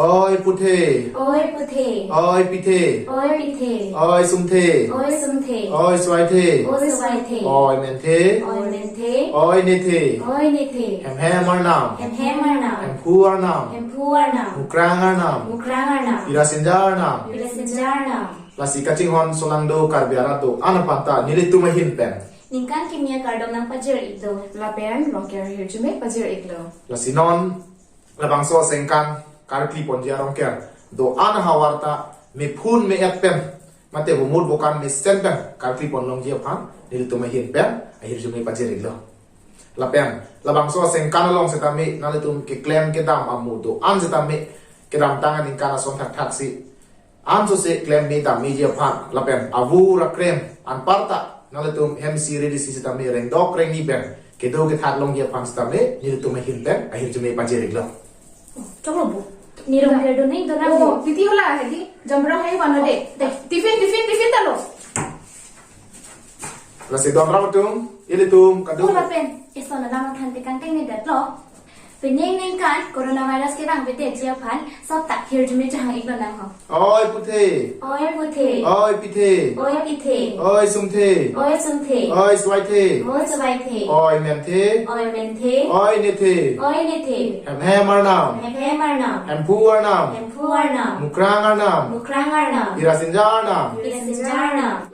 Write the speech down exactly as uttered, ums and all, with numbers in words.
Oi puthe. Oi puthe. Oi pithe. Oi pithe. Oi sumthe. Oi sumthe. Oi suaithe. Oi suaithe. Oi menthe. Oi menthe. Oi nethe. Oi nethe. Hem hem arnam. Hem hem arnam. Hemphu arnam. Hemphu arnam. Mukrang arnam. Mukrang arnam. Pirasinja arnam. Pirasinja arnam. Lasi kachinghon sonang do Karbi arat do-an aphan ta nelitum ahin pen ningkan kimi akardom nangpajir-iklo. Lapen Rongker ahirjume pajir-iklo. Lasi non labangso asengkan karkli ponji a-Rongker do-an ahavar ta mephun me-et pen mate bomut bokan mesen pen karkli ponlongji aphan nelitum ahin pen ahirjume pajir-iklo. Lapen labangso asengkan along setame nanglitum keklem kedam amu do-an setame kedamtang aningkan ason thakthak si ansose klem me dam meji aphan lapen avu akreng anparta nanglitum hem isi rit isi setame rengdok rengni pen kedo kethak longji aphan setame nelitum ahin pen ahirjume pajir-iklo. Choklo bu. Ni Rongker do neng do nang. Oh, titi hola hedi. Jamrang hai wana de. De. Tiffin, tiffin, tiffin talo. Lasi don ram atum, ilitum kaduk. Hola pen. Eson alam aphan tekang keng ne detlo. Penang ningkan coronavirus kevang bete ji aphan sop ta hirjume chehang-iklo nang ho. Oi puthe. Oi puthe. Oi pithe. Oi pithe. Oi sumthe. Oi sumthe. Oi suaithe. Oi suaithe. Oi menthe. Oi menthe. Oi nethe. Oi nethe. Hem hem arnam. Hem hem arnam. Hemphu arnam. Hemphu arnam. Mukrang arnam. Mukrang arnam. Pirasinja arnam. Pirasinja arnam.